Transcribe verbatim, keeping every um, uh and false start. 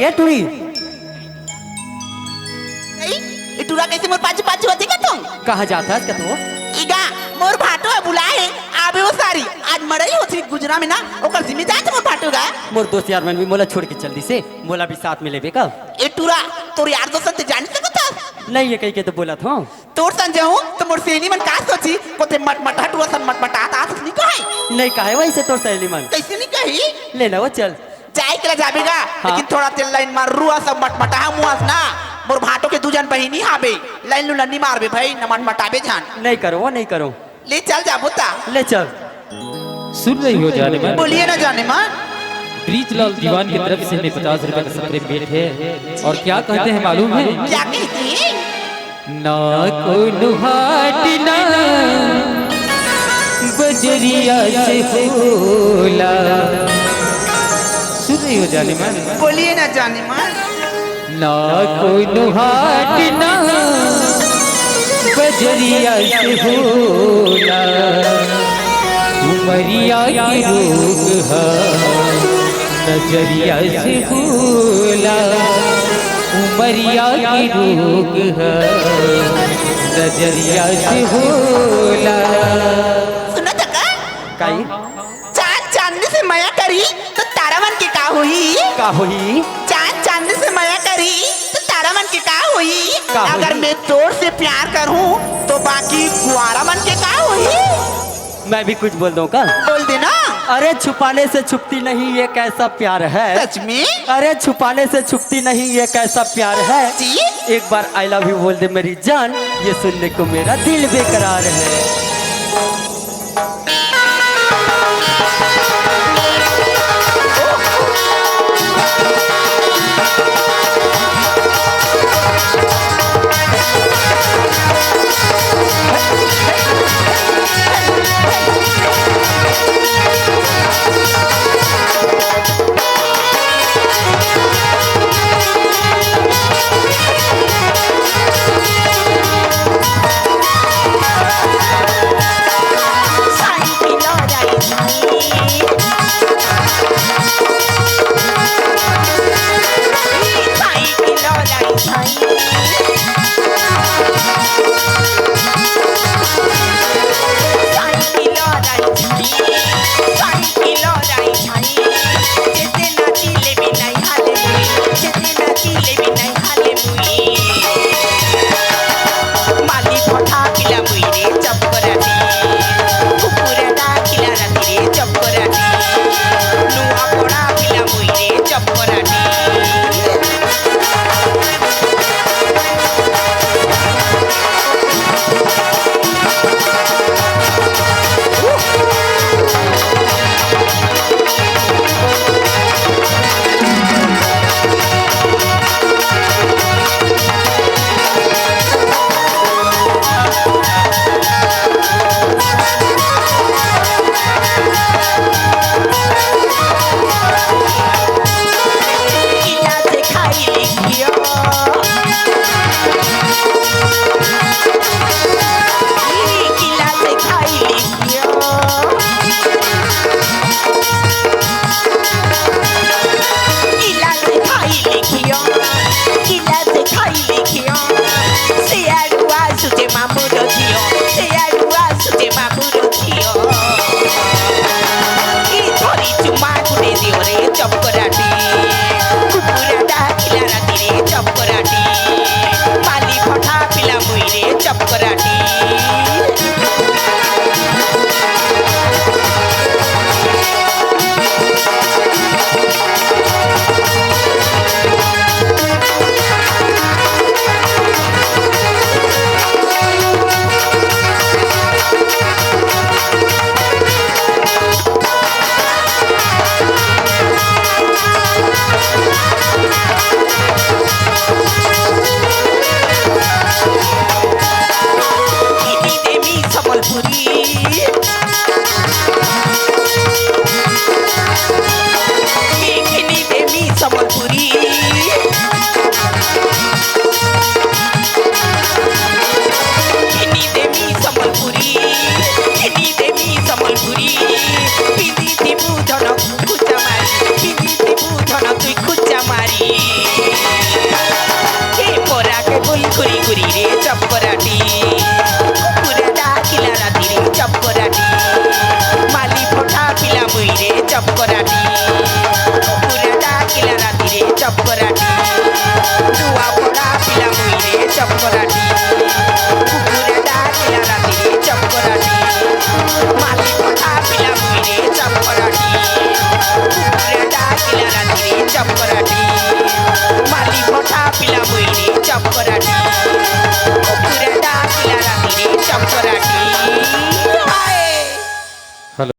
ए टुरी। ए, ए टुरा कइसे मोर पाछू पाछू होथे का तुम? कहाँ जात हस का तू? इगा, मोर भाटो ह बुलाए हे, आबे वो सारी। आज मड़ई होथे गुजरा में ना, ओकर जिम्मे जात मोर भाटो गा। मोर दोस्त यार मन भी मोला छोड़ के चल दिसे, मोला भी साथ में लेबे का? ए टुरा, तोर यार दोस्त ते जानी सकत हस? नहीं, ये कही के तो बोलत हूँ। तोर सन जाऊं तो मोर सहेली मन का सोची? कोते मटमटा टुरा सन मटमटात आस नहीं कहे। नहीं कहे वइसे तोर सहेली मन। कइसे नहीं कही? ले ना वो चल। जाए के ला जाबे गा, हाँ। लेकिन थोड़ा तेल लाइन मार रुआ सब मटमटा मुआस ना। मोर भाटो के दू झन बहिनी हाबे, लाइन लुला नी मारबे भाई, न मटमटाबे झन। नहीं करो, वो नहीं करो। ले चल जाबो ता। ले चल। सुन रही हो जाने मन? बोलिए ना जाने मन। ब्रिजलाल दीवान की तरफ से हमें पचास रुपए का सप्रे भेंट है। और क्या कहते हैं मालूम है? क्या कहते हैं? ना कोनो हाट ना बजरिया से होला। सुन रही हो जाने मन? बोलिए ना जाने मन। ना कोनो हाट ना बजरिया से होला, उमरिया के रोग ह नजरिया से होला, उमरिया के रोग ह नजरिया से होला। सुनत का? काई? चांद चांदनी से मया करी तो तारा मन के का होही? का होही? चांद चांदनी से मया करी तो तारा मन के का होही? का होही? अगर मैं तोर से प्यार करूं तो बाकी कुआरा मन के का होही? मैं भी कुछ बोल दूं का? बोल देना। अरे छुपाने से छुपती नहीं ये कैसा प्यार है। सच में? अरे छुपाने से छुपती नहीं ये कैसा प्यार है। जी? एक बार आई लव यू बोल दे मेरी जान, ये सुनने को मेरा दिल बेकरार है।